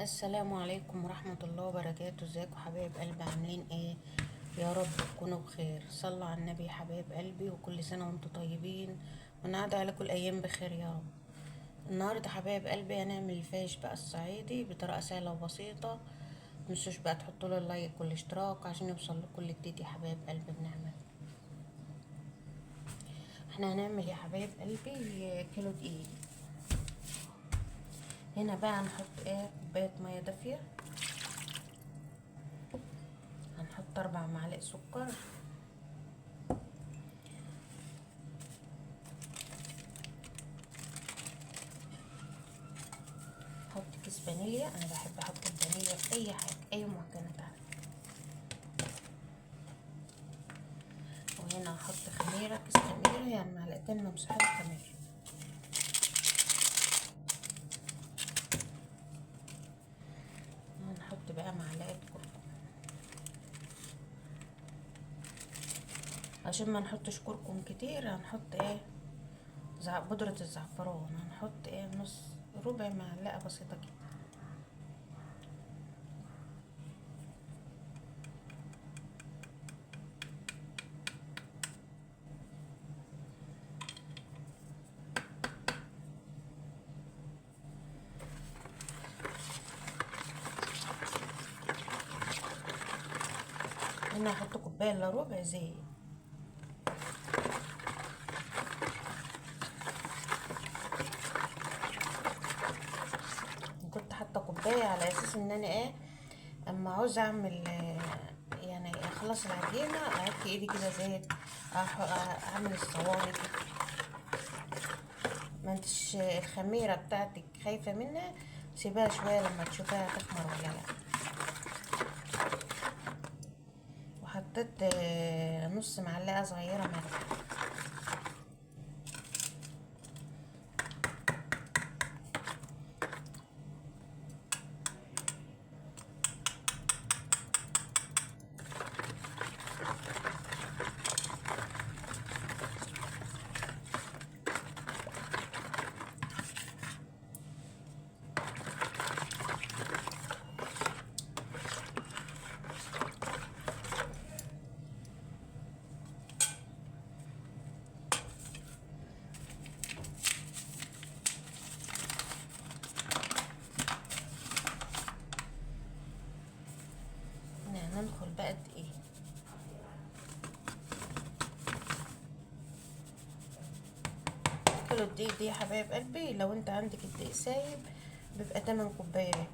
السلام عليكم ورحمة الله وبركاته. ازيكم حبايب قلبي؟ عاملين ايه؟ يا رب تكونوا بخير. صلوا على النبي يا حبايب قلبي، وكل سنة وانتم طيبين، ونعاد عليكم الايام بخير يا رب. النهارده حبايب قلبي هنعمل الفاش بقى الصعيدي بطريقة سهلة وبسيطة. متنسوش بقى تحطوا له اللايك والاشتراك عشان يوصل لكل جديد يا حبايب قلبي. بنعمل احنا هنعمل يا حبايب قلبي كيلو دقيق. هنا بقى هنحط ايه؟ كوباية مية دافيه، هنحط 4 معالق سكر، نحط كيس فانيليا. انا بحب احط الفانيليا في اي حاجة، اي معجنات عندي. وهنا هحط خميره، كيس خميره يعني معلقتين ممسوحين خميره. هنحط بقى معلقه كركم، عشان ما نحطش كركم كتير. هنحط ايه؟ بودرة الزعفران. هنحط ايه؟ نص ربع معلقة بسيطة كده. هنا هحط كوباية الا ربع زيت. كنت حاطه كوباية على اساس ان انا ايه، اما عاوز اعمل يعني اخلص العجينة اعك ايدي كده زيت، اعمل الصواني كده. ما انتش الخميره بتاعتك خايفة منها، سيبها شوية لما تشوفيها تخمر ولا لا. وحطيت نص معلقه صغيرة ملح. هندخل بقى الدقيق. كيلو الدقيق دي يا حبايب قلبي، لو انت عندك الدقيق سايب بيبقى 8 كوبايات.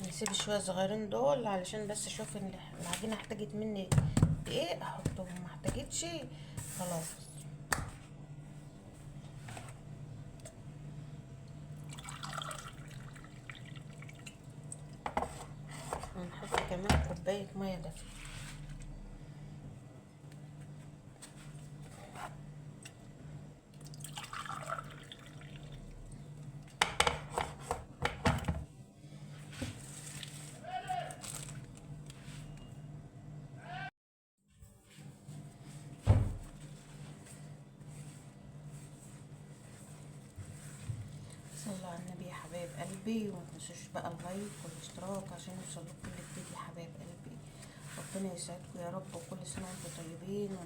نسيب شوية صغيرين دول علشان بس اشوف ان العجينة احتاجت مني ايه احطهم، ما احتاجتش خلاص. هنحط كمان كوباية مية دافيه. صلوا على النبي يا حبايب قلبي، وما تنسوش بقى اللايك والاشتراك عشان يوصل لكم كل جديد يا حبايب قلبي. ربنا يسعدكم يا رب، وكل سنة وانتم طيبين.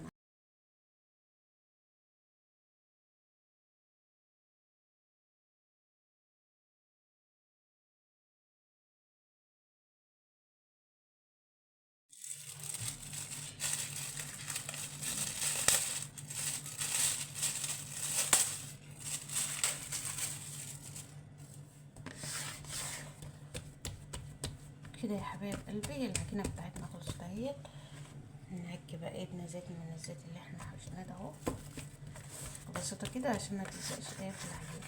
كده يا حبايب قلبي العجينة بتاعتنا خلصت اهيت. نعك بقى ايدنا زيت من الزيت اللي احنا حشناه ده اهو، بسيطة كده عشان ما تلزقش ايه في العجينة.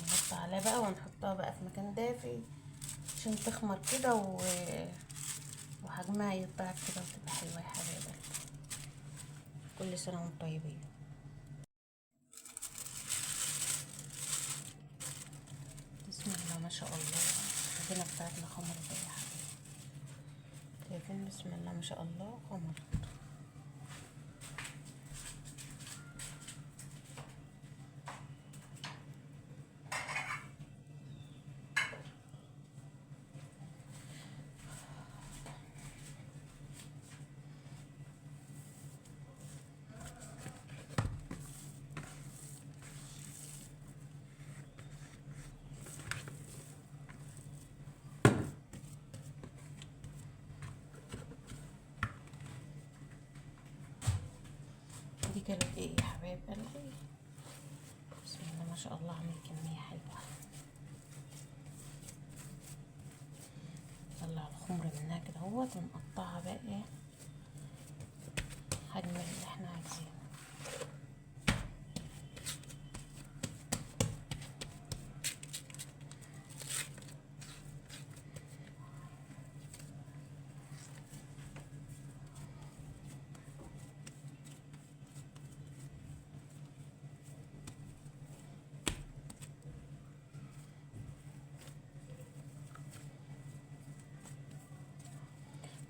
نحط عليها بقى ونحطها بقى في مكان دافي عشان تخمر كده وحجمها يتضاعف كده وتبقى حلوة يا حبايب قلبي. كل سنة وانتم طيبين. بسم الله ما شاء الله، العجينة بتاعتنا خمرت يا حبايبي، شايفين؟ بسم الله ما شاء الله خمرت. دي كانت ايه يا حبايب قلبي؟ بسم الله ما شاء الله، عامل كمية حلوة. نطلع الخمر منها كده اهوت ونقطعها بقى ايه حجم اللي احنا عايزينه.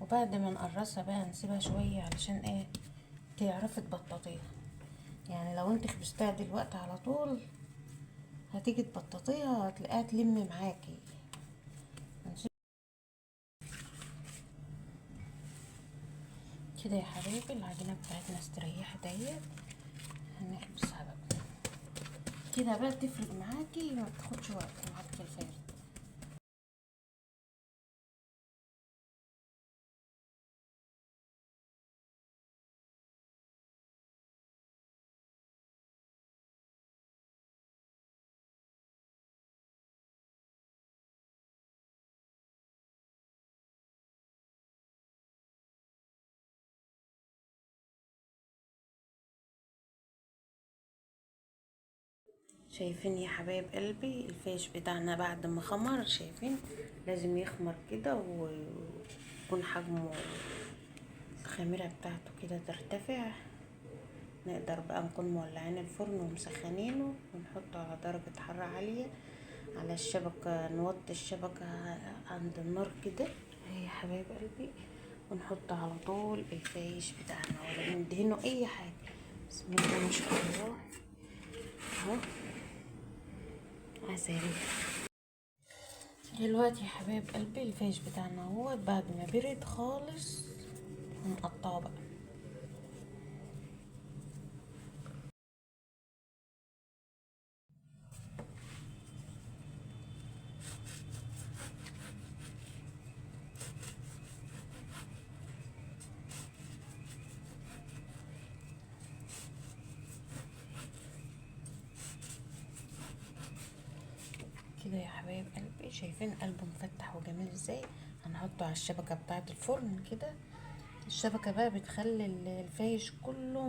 وبعد ما نقرصها بقى نسيبها شوية علشان ايه تعرفي تبططيها. يعني لو انت خبزتها دلوقتي على طول هتيجي تبططيها هتلاقيها تلم معاكي. كده يا حبايبي العجينة بتاعتنا استريحت اهي، هنخبزها بقى كده بقى تفرد معاكي، ما بتاخدش وقت معاك في الفرد. شايفين يا حبايب قلبي الفيش بتاعنا بعد ما خمر؟ شايفين لازم يخمر كده ويكون حجمه الخميرة بتاعته كده ترتفع. نقدر بقى نكون مولعين الفرن ومسخنينه ونحطه على درجة حرارة عالية على الشبكة، نوطي الشبكة عند النار كده يا حبايب قلبي، ونحط على طول الفيش بتاعنا ولا ندهنه اي حاجة. بسم الله ما شاء الله اهو عسل. دلوقتي يا حبايب قلبي الفيش بتاعنا اهو بعد ما برد خالص هنقطعه بقى. كده يا حبايب قلبي شايفين قلبه مفتح وجميل ازاي؟ هنحطه على الشبكة بتاعه الفرن كده. الشبكة بقى بتخلي الفايش كله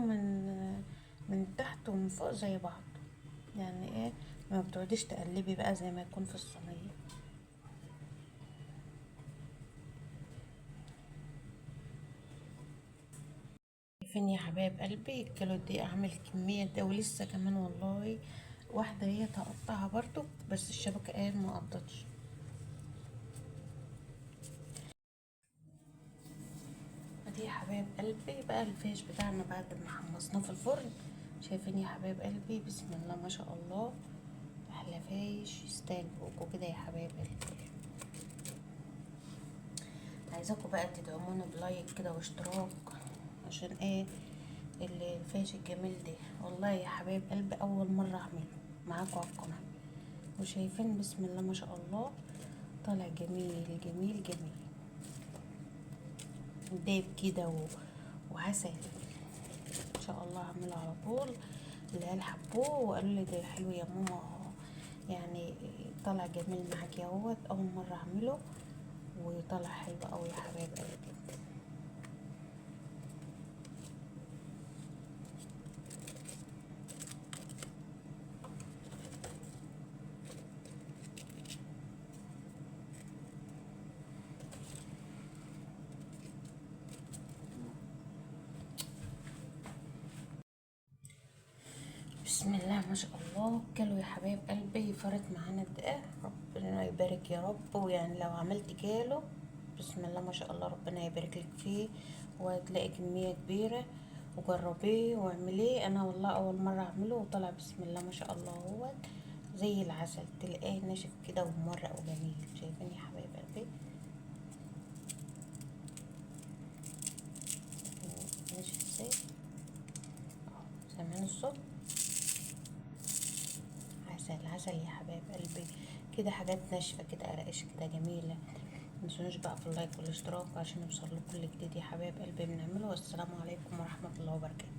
من تحت ومن فوق زي بعض، يعني ايه ما بتقعديش تقلبي بقى زي ما يكون في الصينية. شايفين يا حبايب قلبي الكيلو دي اعمل كمية ده، ولسه كمان والله واحدة هي تقطعها برضو، بس الشبكة ايه ما قضتش. ادي يا حبايب قلبي بقى الفيش بتاعنا بعد ما حمصناه في الفرن. شايفين يا حبايب قلبي بسم الله ما شاء الله احلى فيش يستاهل بقكم كده يا حبايب قلبي. عايزاكم بقى تدعمونا ب like كده واشتراك عشان ايه الفيش الجميل ده. والله يا حبايب قلبي اول مرة اعمله معاكم على القناة، وشايفين بسم الله ما شاء الله طالع جميل جميل جميل دايب كده وعسل. ان شاء الله هعمله على طول. العيال حبوه وقالوا لي ده حلو يا ماما، يعني طالع جميل معاك يا اهوت. اول مرة اعمله وطالع حلو قوي يا حبايب قلبي. بسم الله ما شاء الله. كيلو يا حبايب قلبي فرط معانا الدقيق، ربنا يبارك يا رب. ويعني لو عملت كيلو بسم الله ما شاء الله ربنا يبارك لك فيه، وهتلاقي كمية كبيرة. وجربيه واعمليه، انا والله اول مرة اعمله وطلع بسم الله ما شاء الله هو زي العسل، تلاقيه ناشف كده ومورق وجميل. شايفين يا حبايب قلبي ناشف ازاي؟ سامعين الصوت؟ عسل عسل يا حبايب قلبي كده، حاجات ناشفة كده، قراقش كده جميلة. متنسوناش بقى في اللايك والاشتراك عشان يوصل لكم كل جديد يا حبايب قلبي بنعمله. والسلام عليكم ورحمة الله وبركاته.